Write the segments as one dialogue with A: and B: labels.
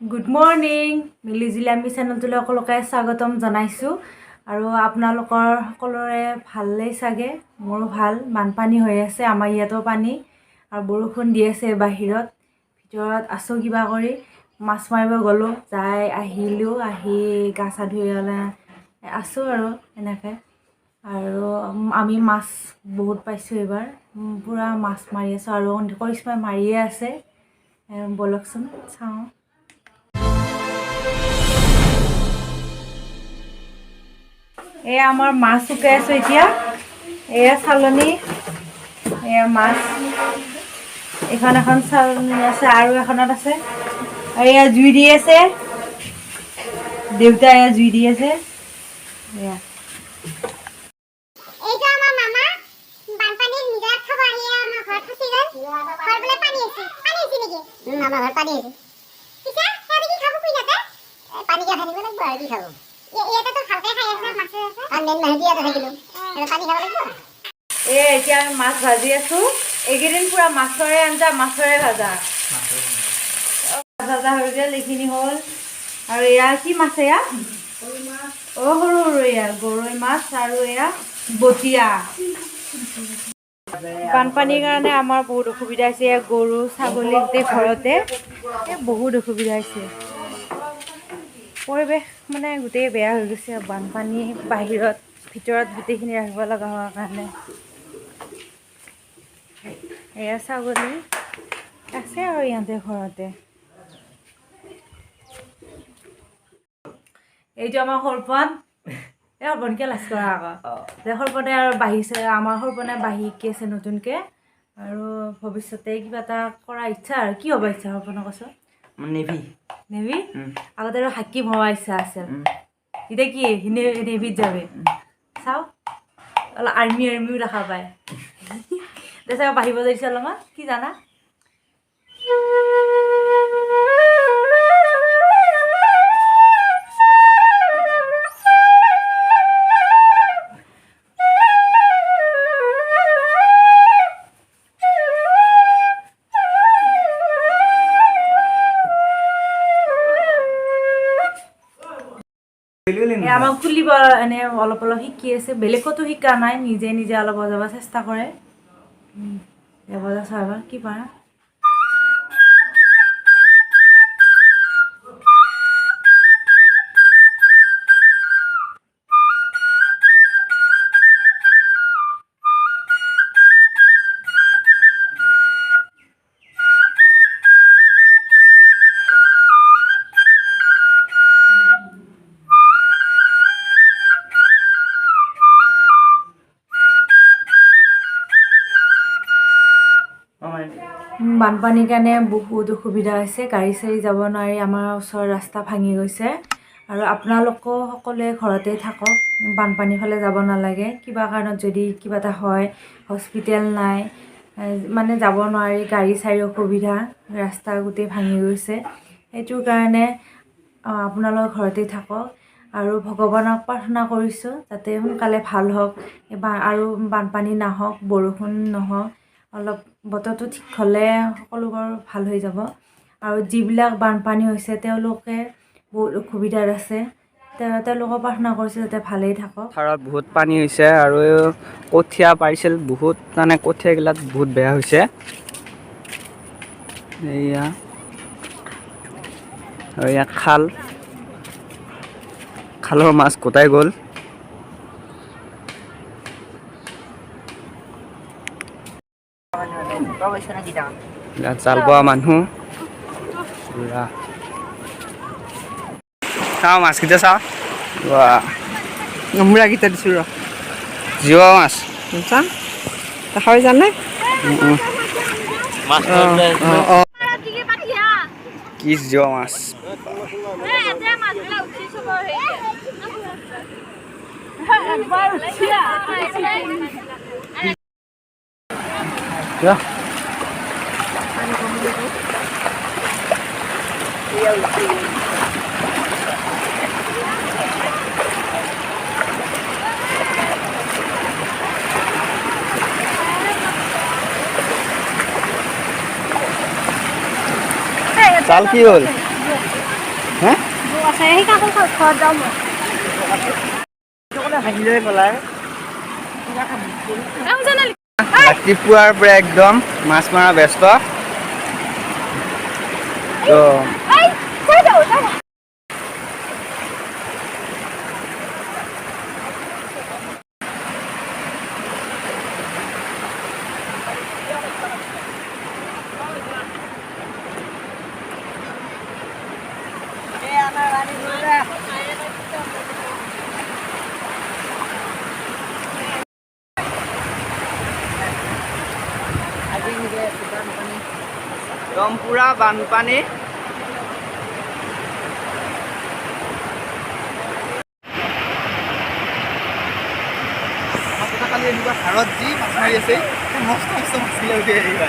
A: Good morning, মিলিজুলি আমি চেনেলটোলৈ সকলোকে স্বাগতম জনাইছোঁ। আৰু আপোনালোকৰ সকলোৰে ভালেই চাগে, মোৰো ভাল। বানপানী হৈ আছে আমাৰ ইয়াতো, পানী আৰু বৰষুণ দি আছে বাহিৰত। ভিতৰত আছোঁ কিবা কৰি। মাছ মাৰিব গ'লোঁ, যাই আহিলোঁ, আহি গা চা ধুই পেলাই আছোঁ আৰু এনেকৈ। আৰু আমি মাছ বহুত পাইছোঁ এইবাৰ, পূৰা মাছ মাৰি আছোঁ আৰু কৰিশ্মাই মাৰিয়ে আছে। ব'লকচোন চাওঁ। এয়া আমাৰ মাছ শুকাই আছোঁ এতিয়া। এয়া চালনী, এয়া মাছ। এইখন এখন চালনী আছে আৰু এখনত আছে। আৰু এয়া জুই দি আছে দেউতা, এয়া জুই দি আছে এয়া।
B: এইটো আমাৰ মামা বানপানীত নিজৰাত খাব আহি আমাৰ ঘৰত ফচি গ'ল। ঘৰ বোলে পানী হৈছে। পানী হৈছে নেকি?
C: আমাৰ ঘৰত পানী হৈছে।
B: পিছে সিহঁতে কি খাব কুই তাতে?
C: এই পানীকে খাই থাকিব লাগিব আৰু কি খাব।
B: ইয়াতেতো ভালকে খাই আছে, মাছে আছে।
C: আৰু মেইন মানুহটো ইয়াতে থাকিলোঁ, এতিয়া পানী খাব লাগিব।
A: এয়া এতিয়া আমি মাছ ভাজি আছোঁ। এইকেইদিন পূৰা মাছৰে আঞ্জা, মাছৰে ভাজা। মাছ ভাজা হৈ গ'ল, এইখিনি হ'ল। আৰু এয়া কি মাছ এয়া? অ' সৰু সৰু এয়া গৰৈ মাছ আৰু এয়া বটীয়া। বানপানীৰ কাৰণে আমাৰ বহুত অসুবিধা হৈছে। এয়া গৰু ছাগলী গোটেই ঘৰতে, এই বহুত অসুবিধা হৈছে। পৰিৱেশ মানে গোটেই বেয়া হৈ গৈছে বানপানী, বাহিৰত ভিতৰত গোটেইখিনি ৰাখিব লগা হোৱাৰ কাৰণে। এয়া ছাগলী আছে আৰু ইয়াতে ঘৰতে। এইটো আমাৰ সৰপন। এই সৰপন, কিয় লাজ কৰা আকৌ যে। সৰপনে আৰু বাঢ়িছে, আমাৰ সৰপনে বাঢ়ি শিকি আছে নতুনকৈ আৰু ভৱিষ্যতে কিবা এটা কৰাৰ ইচ্ছা। আৰু কি হ'ব ইচ্ছা সৰপনে, কচোন?
D: নেভি।
A: নেভি। আগতে আৰু হাকিম হোৱা ইচ্ছা আছিল, এতিয়া কি নেভিত যাবি? চাওঁ, অলপ আৰ্মি আৰ্মিও দেখা পায়। তাৰপিছত বাঢ়িব যাইছে অলপমান, কি জানা? এই আমাক খুলিব এনে অলপ অলপ শিকি আছে, বেলেগতো শিকা নাই, নিজে নিজে অলপ বজাব চেষ্টা কৰে। বজা চাবা কি পাৰা। বানপানীৰ কাৰণে বহুত অসুবিধা হৈছে, গাড়ী চাড়ী যাব নোৱাৰি, আমাৰ ওচৰৰ ৰাস্তা ভাঙি গৈছে। আৰু আপোনালোকো সকলোৱে ঘৰতে থাকক, বানপানীৰ ফালে যাব নালাগে। কিবা কাৰণত যদি কিবা এটা হয়, হস্পিটেল নাই, মানে যাব নোৱাৰি, গাড়ী চাড়ী অসুবিধা, ৰাস্তা গোটেই ভাঙি গৈছে। সেইটোৰ কাৰণে আপোনালোক ঘৰতে থাকক আৰু ভগৱানক প্ৰাৰ্থনা কৰিছোঁ যাতে সোনকালে ভাল হওক বা আৰু বানপানী নাহক, বৰষুণ নহওক, অলপ বতৰটো ঠিক হ'লে সকলোবোৰ ভাল হৈ যাব। আৰু যিবিলাক বানপানী হৈছে তেওঁলোকে বহুত অসুবিধাত আছে, তেওঁলোকক প্ৰাৰ্থনা কৰিছোঁ যাতে ভালেই থাকক।
D: পথাৰত বহুত পানী হৈছে আৰু কঠীয়া পাৰিছিল বহুত, মানে কঠীয়াগিলাত বহুত বেয়া হৈছে। এয়া আৰু এয়া খাল, খালৰ মাছ গোটাই গ'ল। ইয়াত জাল বোৱা মানুহ পুৰা। চাওঁ মাছকেইটা চাওঁ। বাহ।
E: মুৰাকেইটা দিছোঁ ৰ।
D: জীৱা মাছ।
E: চা, দেখা পাইছানে? অঁ।
D: কি জীৱা মাছ! কিয়? জাল কি হ'ল? হে।
B: আছে সেই কাকো ঘৰত যাওঁ মই।
D: ৰাতিপুৱাৰ পৰা একদম মাছ মৰা ব্যস্ত। তো একদম পুৰা বানপানী।
F: কালি এনেকুৱা হাৰত যি মাছ মাৰি আছে, মস্ত মস্ত মাছগিলা উঠি আহিবা।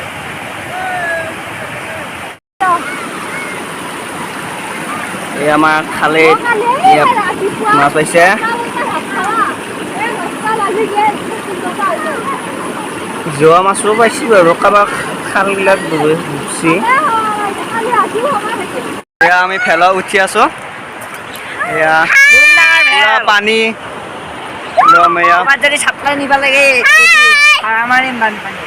D: এই আমাৰ খালে মাছ পাইছে। যোৱা মাছো পাইছোঁ বাৰু, কাৰোবাৰ খালবিলাক ডুবছি। এয়া আমি ভেলত উঠি আছো। এয়া পুৰা পানী একদম। এয়া
E: যদি চাপ্লাই নিব লাগে মাৰিম বানপানী।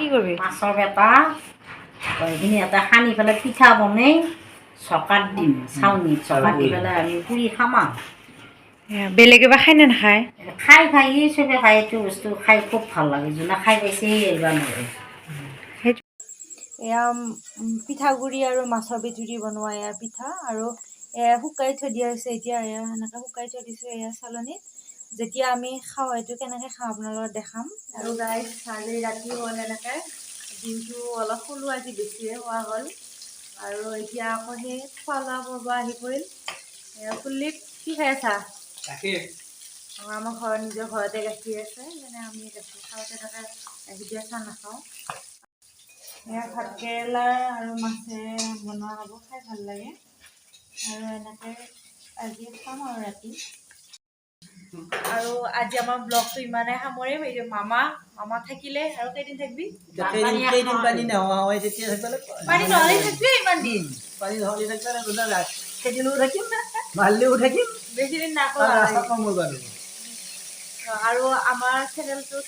A: কি কৰিবি?
G: মাছৰ বেটা এইখিনি এটা সানি পেলাই পিঠা বনাই চকাত দিম, চাউনিত চকাত দি পেলাই আমি পুৰি খাম আৰু।
A: বেলেগে বা খায় নে নাখায়?
G: খাই খাই চবে খাই। এইটো বস্তু খাই খুব ভাল লাগে, যোনে খাই পাইছে সি এৰিব নোৱাৰে।
A: এয়া পিঠাগুড়ি আৰু মাছৰ পেটুৰি বনোৱা এয়া পিঠা আৰু এয়া শুকাই থৈ দিয়া হৈছে। এতিয়া এয়া এনেকৈ শুকাই থৈ দিছোঁ এয়া চালনীত। যেতিয়া আমি খাওঁ, এইটো কেনেকৈ খাওঁ আপোনালোকক দেখাম। আৰু গাইজ, আজি ৰাতি হ'ল, এনেকৈ দিনটো অলপ শুলোঁ, আজি বেছিয়ে শোৱা হ'ল। আৰু এতিয়া আকৌ সেই খোৱা লোৱা পৰ্ব আহি পৰিল। এয়া কুলদীপ, কি খাই আছা?
F: গাখীৰ।
A: আমাৰ ঘৰত নিজৰ ঘৰতে গাখীৰ আছে, সেইকাৰণে আমি গাখীৰ খাওঁ, তেনেকৈ গাখীৰ দিয়া চাহ নাখাওঁ। এয়া ভাত কেৰেলা আৰু মাছেৰে বনোৱা হ'ব, খাই ভাল লাগে। আৰু এনেকৈ আজি খাম আৰু ৰাতি। আৰু আজি আমাৰ ব্লগটো ইমানে সামৰিম। এই যে মামা, মামা থাকিলে আৰু কেইদিন থাকিবি?
F: কেইদিন পানী নোহোৱা হয় তেতিয়া থাকিব লাগিব।
A: পানী নহ'লে থাকিবি ইমান দিন?
F: পানী নহ'লে থাকিব লাগিব, খেতিলেও থাকিম, মাৰিলেও থাকিম।
A: বেছি দিন নাকো।
F: ৰাস্তাত নমৰিব লাগিব।
A: আৰু আমাৰ চেনেলটোত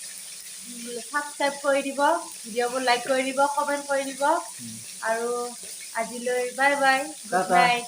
A: ছাবস্ক্ৰাইব কৰি দিব, ভিডিঅ'বোৰ লাইক কৰি দিব, কমেণ্ট কৰি দিব। আৰু আজিলৈ bye bye, good
F: Tata.
A: Night.